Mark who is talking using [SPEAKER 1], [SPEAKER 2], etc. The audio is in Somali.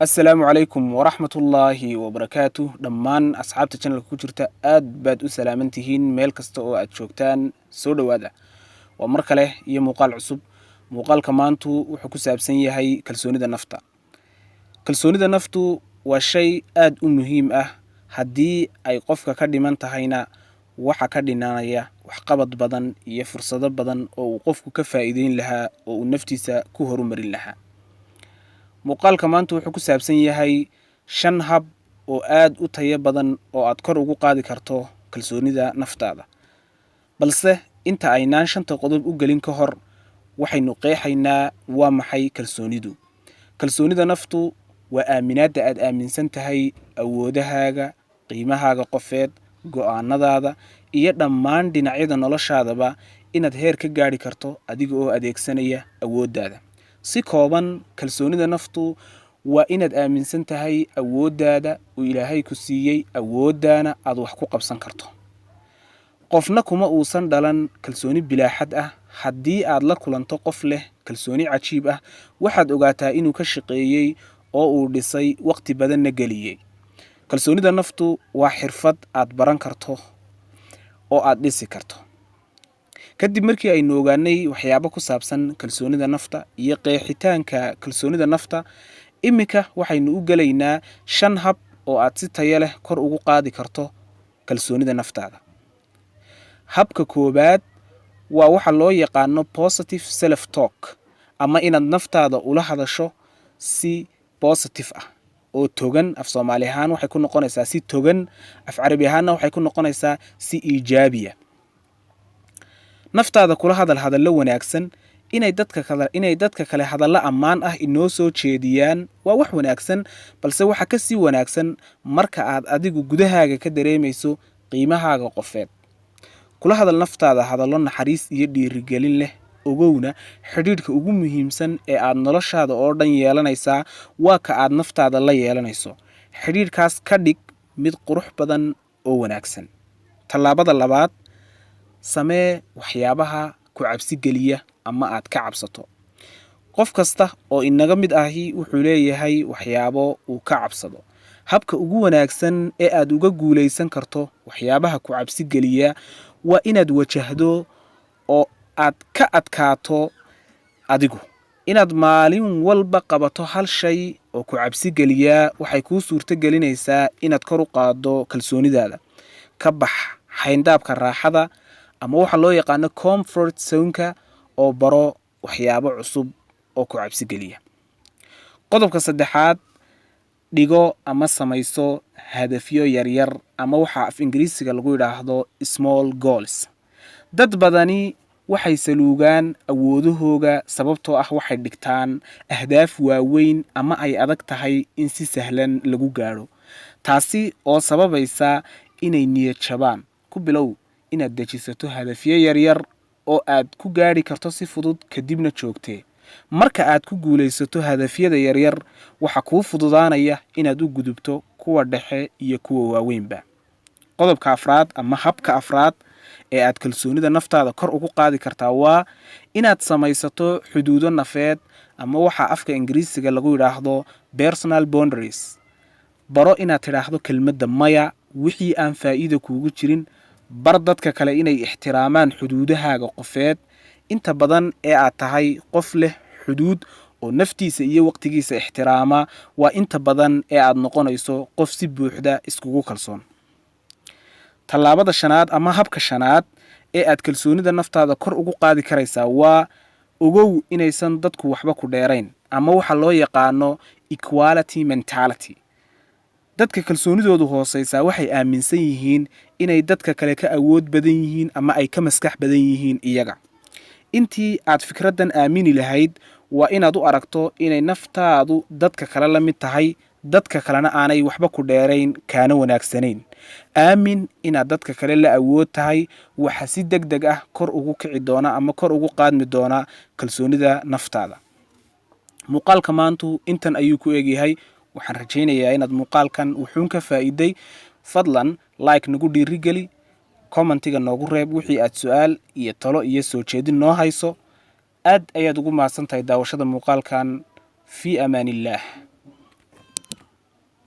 [SPEAKER 1] Assalaamu calaykum waraxmatullaahi wabarakaatu. Dhammaan asxaabta channelka ku jirta, aad baad u salaaman tihiin meel kasta oo aad joogtaan. Soo dhowaada, waa mar kale iyo muuqaal cusub. Muuqaalka maantu wuxuu ku saabsan yahay kalsoonida nafta. Kalsoonida naftu waa shay aad u muhiim ah. Haddii ay qofka ka dhiman tahayna, waxa ka dhinanaya waxqabad badan iyo fursado badan oo uu qofku ka faa'iideyn lahaa oo uu naftiisa ku horumarin lahaa. Muuqaalka maanta wuxuu ku saabsan yahay shan hab oo aad u tayo badan oo aad kor ugu qaadi karto kalsoonida naftaada. Balse inta aynaan shanta qodob u gelin ka hor, waxaynu qeexaynaa waa maxay kalsoonidu. Kalsoonida naftu waa aaminaadda aad aaminsan tahay awoodahaaga, qiimahaaga qofeed, go'aanadaada iyo dhammaan dhinacyada noloshaadaba inaad heer ka gaadhi karto adiga oo adeegsanaya awooddaada. Si kooban, kalsoonida naftu waa inaad aaminsan tahay awooddaada uu Ilaahay ku siiyey, awooddaana aad wax ku qabsan karto. Qofna kuma uusan dhalan kalsooni bilaaxad ah. Haddii aad la kulanto qof leh kalsooni cajiib ah, waxaad ogaataa inuu ka shaqeeyey oo uu dhisay, waqti badanna geliyey. Kalsoonida naftu waa xirfad aad baran karto oo aad dhisi karto. Kadib markii aynu ogaanay waxyaabo ku saabsan kalsoonida nafta iyo qeexitaanka kalsoonida nafta, iminka waxaynu u gelaynaa shan hab oo aad si tayo leh kor ugu qaadi karto kalsoonida naftaada. Habka koowaad waa waxa loo yaqaano positive self talk, ama inaad naftaada ula hadasho si positive ah oo togan. Af Soomaali ahaan waxay ku noqonaysaa si togan, af Carabi ahaanna waxay ku noqonaysaa si iijaabiya. Naftaada kula hadal hadallo wanaagsan. Inay dadka kale hadallo ammaan ah inoo soo jeediyaan waa wax wanaagsan, balse waxa ka sii wanaagsan marka aad adigu gudahaaga ka dareemayso qiimahaaga qofeed. Kula hadal naftaada hadallo naxariis iyo dhiirigelin leh. Ogowna, xidhiidhka ugu muhiimsan ee aad noloshaada oo dhan yeelanaysaa waa ka aad naftaada la yeelanayso. Xidhiidhkaas ka dhig mid qurux badan oo wanaagsan. Tallaabada labaad: samee waxyaabaha ku cabsi geliya ama aad ka cabsato. Qof kasta oo inaga mid ahi wuxuu leeyahay waxyaabo uu ka cabsado. Habka ugu wanaagsan ee aad uga guulaysan karto waxyaabaha ku cabsi geliya waa inaad wajahdo oo aad ka adkaato adigu. Inaad maalin walba qabato hal shay oo ku cabsi geliyaa waxay kuu suurto gelinaysaa inaad kor u qaaddo kalsoonidaada. Ka bax xayndaabka raaxada ama waxa loo yaqaano comfort zoneka oo baro waxyaabo cusub oo ku cabsi geliya. Qodobka saddexaad: dhigo ama samayso hadafyo yaryar, ama waxa af Ingiriisiga lagu yidhaahdo small goals. Dad badani waxay saluugaan awoodahooga sababtoo ah waxay dhigtaan ahdaaf waaweyn ama ay adag tahay in si sahlan lagu gaadho, taasi oo sababaysa inay niyad jabaan. Ku bilow inaad dejisato hadafyo yaryar oo aad ku gaadhi karto si fudud, kadibna joogtee. Marka aad ku guulaysato hadafyada yaryar, waxa kuu fududaanaya inaad u gudubto kuwa dhexe iyo kuwa waaweynba. Qodobka afraad ama habka afraad ee aad kalsoonida naftaada kor ugu qaadi kartaa waa inaad samaysato xuduudo nafeed, ama waxa afka Ingiriisiga lagu yidhaahdo personal boundaries. Baro inaad tidhaahdo kelmadda maya wixii aan faa'iida kuugu jirin. Bar dadka kale inay ixtiraamaan xuduudahaaga qofeed. Inta badan ee aad tahay qof leh xuduud oo naftiisa iyo waqtigiisa ixtiraama, waa inta badan ee aad noqonayso qof si buuxda iskugu kalsoon. Tallaabada shanaad ama habka shanaad ee aad kalsoonida naftaada kor ugu qaadi karaysaa waa ogow inaysan dadku waxba ku dheerayn, ama waxa loo yaqaano equality mentality. Dadka kalsoonidoodu hooseysaa waxay aaminsan yihiin inay dadka kale ka awood badan yihiin ama ay ka maskax badan yihiin iyaga. Intii aad fikraddan aamini lahayd, waa inaad u aragto inay naftaadu dadka kale la mid tahay, dadka kalena aanay waxba ku dheerayn kaana wanaagsanayn. Aamin inaad dadka kale la awood tahay. Waxa si deg deg ah kor ugu kici doona ama kor ugu qaadmi doona kalsoonida naftaada. Muuqaalka maantu intan ayuu ku egyahay. Waxaan rajaynayaa inaad muuqaalkan wuxuun ka faa'iiday. Fadlan like nagu dhiirigeli, commentiga noogu reeb wixii aad su-aal iyo talo iyo soo jeedin noo hayso. Aad ayaad ugu mahadsan tahay daawashada muuqaalkan. Fii amaan illaah.